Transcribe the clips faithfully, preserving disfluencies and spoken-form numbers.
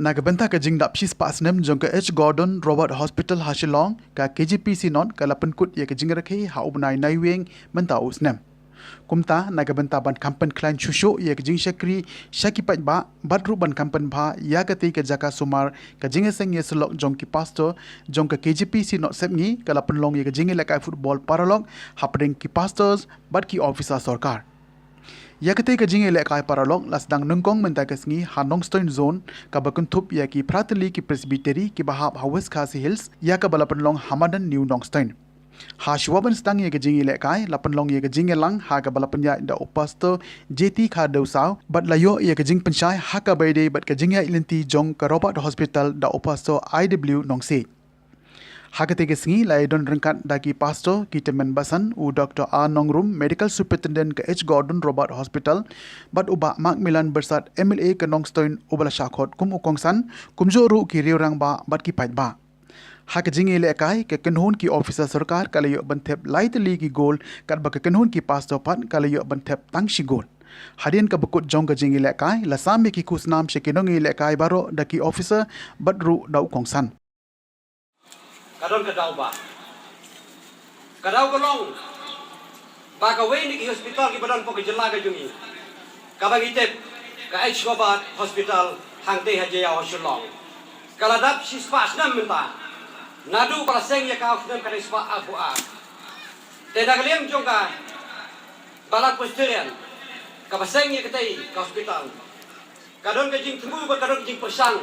Na ka bynta ka jingdap shispah snem jong ka H Gordon Roberts Hospital ha Shillong, ka K G P Synod ka la pynkut ïa ka jingrakhe ha u bnai Naiwieng mynta u snem. Kumta, na ka bynta ban kham pynkhlaiñ shuh shuh ïa ka jingshakri sha ki paidbah, bad ruh ban kham pynbha ïa katei ka jaka sumar ka jingïaseng ïasyllok jong ki pastor jong ka K G P Synod Sepngi, ka la pynlong ïa ka jingïalehkai football paralok hapdeng ki pastors bad ki officer sorkar. Ïa katei ka jingïalehkai paralok la sdang nyngkong mynta ka sngi ha Nongstoiñ Zone, kaba kynthup ïa ki phra tylli ki Presbytery kiba hap ha West Khasi Hills, ïa kaba la pynlong ha madan New Nongstoiñ. Ha shuwa ban sdang ïa ka jingïalehkai, la pynlong ïa ka jingïalang ha kaba la pynïaid da u Pastor J T Khardewsaw, bad la ïoh ïa ka jingpynshai ha kaba ïadei bad ka jingïaid lynti jong ka Roberts Hospital da u Pastor I W Nongsiej. Ha katei ka sngi la ïadon ryngkat da ki pastor, ki tymmen basan, u Doctor A Nongrum, Medical Superintendent ka H Gordon Roberts Hospital, bad u Bah Macmillan Byrsat, M L A ka Nongstoiñ, uba la shah khot kum u kongsan, kumjuh ruh ki riew rangbah bad ki paidbah. Ha ka jingïalehkai, ka kynhun ki officer sorkar ka la ïoh ban thep lai tylli ki goal, katba ka kynhun ki pastor pat ka la ïoh ban thep tang shi goal. Hadien kaba kut jong ka jingïalehkai, la sam ïa ki khusnam sha ki nongïalehkai baroh da ki officer bad ruh da u kongsan. Ka don ka daw ba. Ka daw ka long ba kawei na ki hospital kiba don hapoh ka jylla ka jong ngi, kaba ngi tip ka H Gordon Hospital hangtei ha Jaïaw ha Shillong, ka la dap shispah snem mynta. Naduh ba la seng ïa ka ha u snem khatar spah arphew ar. Te na ka liang jong ka Balang Presbyterian kaba seng ïa katei ka hospital, ka don ka jingthmu bad ka don ka jingpyrshang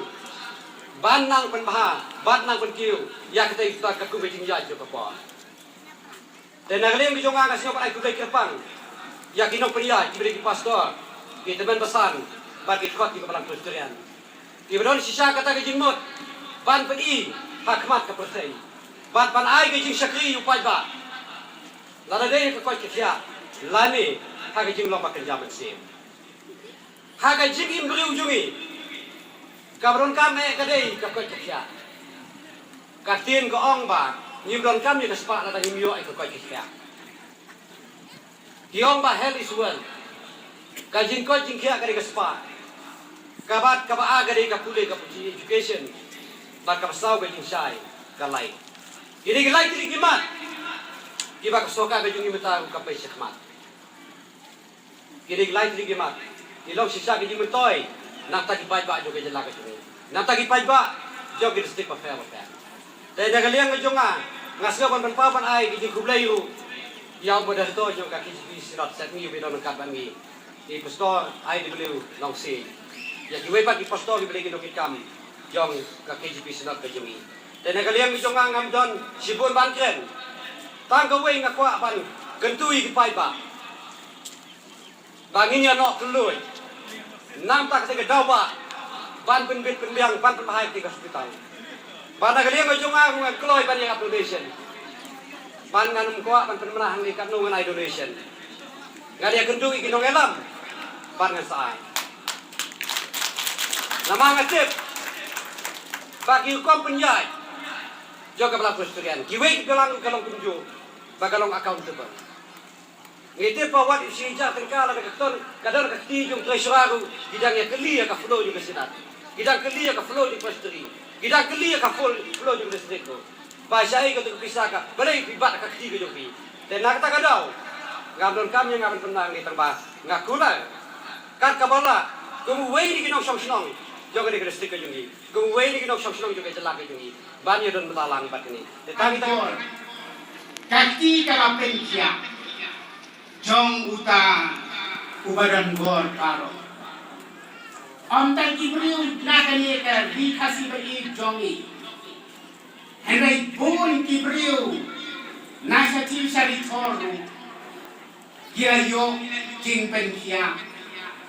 ban nang pynbha, ban nang pynkiew ïa katei ka kum ka jingïaid jong ka por. Te na ka liang ka jong nga, nga sngew ban ai khublei kyrpang ïa ki nongpynïaid, kiba dei ki pastor, ki tymmen basan bad ki dkhot jong ka Balang Presbyterian, kiba don shisha kata ka jingmut ban pyni ha khmat ka pyrthei, bad ban ai ka jingshakri ïa u paidbah, lada dei ha ka koit ka khiah lane ha ka jinglong ba kynja mynsiem. Ha ka jingim briew jong ngi, kaba donkam eh ka dei ka koit ka khiah. Ka ktien ka ong ba ngim donkam ïa ka spah lada ngim ïoh ïa ka koit ka khiah. Ki ong ba health is wealth. Ka jingkoit jingkhiah ka dei ka spah. Kaba, kaba ar ka dei ka pule, ka pule education. Bad kaba saw ka jingshai, ka light. Kine ki lai tylli ki mat kiba ka sorkar ka jong ngi mynta ruh ka pei shakhmat. Kine ki lai tylli ki mat ki long shisha ka jingmyntoi na bynta ki paidbah jong ka jylla ka jong ngi, na bynta ki paidbah jong ki district bapher bapher. Te na ka liang ka jong nga, nga sngew ban pynpaw ban ai ka jingkhublei ruh ïa u Moderator jong ka K J P Synod Sepngi uba don ryngkat bad ngi, i Pastor I W Nongsiej, ïa kiwei pat ki pastor kiba dei ki nongkitkam jong ka K J P Synod ka jong ngi. Te na ka liang ka jong nga, ngam don shibun ban kren. Tang kawei nga kwah ban kyntu ïa ki paidbah. Ba ngin ïa noh kylluid na bynta katei ka daw ba ban pynbit pynbiang, ban pynbha ïa katei ka hospital. Ba na ka liang ka jong nga ruh nga kloi ban ïa donation. Ban ngan ym kwah ban pynmynna hangne katno ngan ai donation. Ngan ïa kynduh ïa ki nongïalam bad ngan sa ai. Namar nga tip ba ki rukom pynïaid jong ka Balang Presbyterian, kiwei ki balang ka long kumjuh, ba ka long accountable. Ngi tip ba wat shi hajar tyngka lada ka don, ka don ka kti jong treasurer ruh, ki dang ïa kylli ïa ka flow jong ka Synod, ki dang kylli ïa ka flow jong ka Presbytery, ki dang kylli ïa ka flow, flow jong ka district ruh. Ba shaei kato ka pisa ka, balei phi bat ka kti ka jong phi. Te na kata ka daw, ngam donkam ïa nga ban pynbna ngi, tang ba nga kular kat kaba lah kum uwei na ki nongshong shnong jong kane ka district ka jong ngi, kum uwei na ki nongshong shnong jong ka jylla ka jong ngi, ban ïa don bynta lang bad kane. Te tang ita ka kti kaba pynkhiah jong uta uba don bor baroh. Ym tang ki briew na kane ka Ri Khasi ba ïeit jong ngi, hynrei bun ki briew na shatei shatei ruh ki la ïoh jingpynkhiah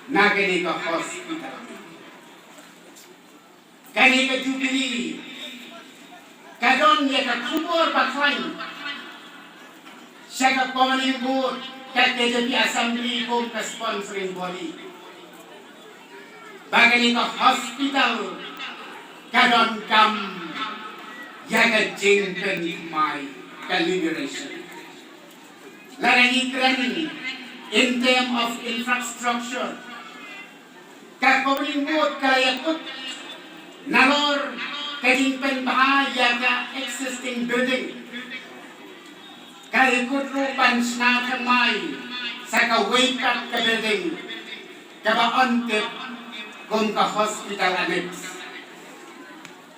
na kane ka hospital. Kane ka Jubilee ka don ïa ka khubor ba khlaiñ sha ka Governing Board, ka K J P Assembly kum ka sponsoring body, ba kane ka hospital ka donkam ïa ka jingpynthymmai, ka liberation. Lada ngi kren in term of infrastructure, ka Governing Board ka la ïakut Nalor ka jingpynbha ïa ka existing building, ka la kut ruh ban shna thymmai sa kawei pat ka building kaba ong tip kum ka hospital annex.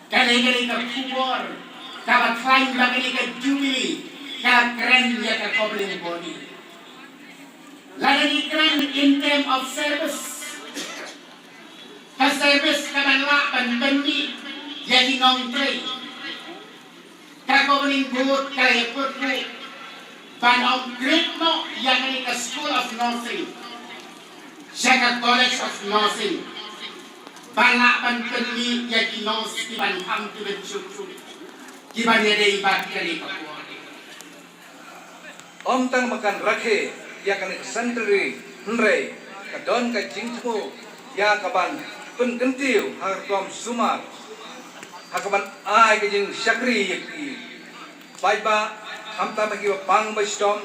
Kane ka dei ka khubor kaba khlaiñ ba kane ka Jubilee ka la kren ïa ka governing body. Lada ngi kren in term of service, ka service kaban lah ban pynmih ïa ki nongtrei, ka governing board ka la ïakut ruh ban upgrade noh ïa kane ka School of Nursing sha ka College of Nursing, ban lah ban pynmih ïa ki nurse kiban kham kiban suk suk kiban ïadei bad kane ka por. Ym tang ba kan rakhe ïa kane ka centenary, hynrei ka don ka jingthmu ïa kaban pynkyntiew ha ka rukom sumar, ha kaban ai ka jingshakri ïa ki paidbah, khamtam ïa kiba pang ba shitom,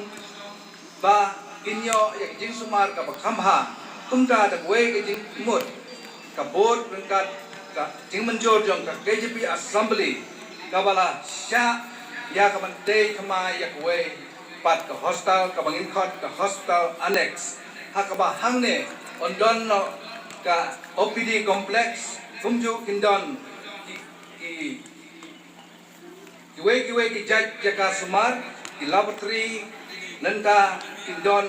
ba kin ïoh ïa ka jingsumar kaba kham bha. Kumta da kawei ka jingmut, ka board ryngkat ka jingmynjur jong ka K J P Assembly kaba la shah ïa kaban tei thymmai ïa kawei pat ka hostel kaba ngin khot ka hospital annex, ha kaba hangne yn don noh ka O P D complex, kumjuh kin don ki, ki kiwei kiwei ki jait jaka sumar, ki laboratory, nangta kin don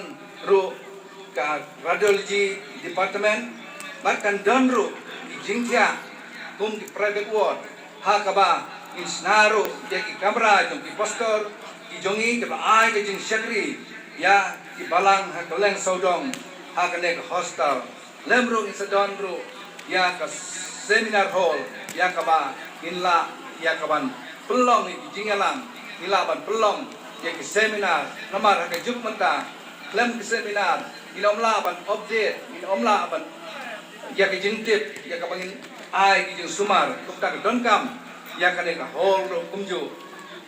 ruh ka radiology department, bad kan don ruh ki jingthiah kum ki private ward, ha kaba ngin shna ruh ïa ki kamra jong ki pastor ki jong ngi kiba ai ka jingshakri ïa ki balang ha kylleng sawdong ha kane ka hostel. Lem ruh ngin sa don ruh ïa ka seminar hall ïa kaba ngin lah ïa kaban pynlong ïa ki jingïalang, ngin lah ban pynlong ïa ki seminar. Namar ha ka juk mynta khlem ki seminar ngin ym lah ban update, ngin ym lah ban ïa ki jingtip ïa kaba ngin ai ki jingsumar. Kumta ka donkam ïa kane ka hall ruh kumjuh.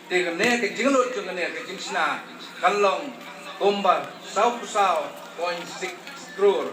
Te kane ka jinglut jong kane ka jingshna kan long kumba saw phew saw point six crore.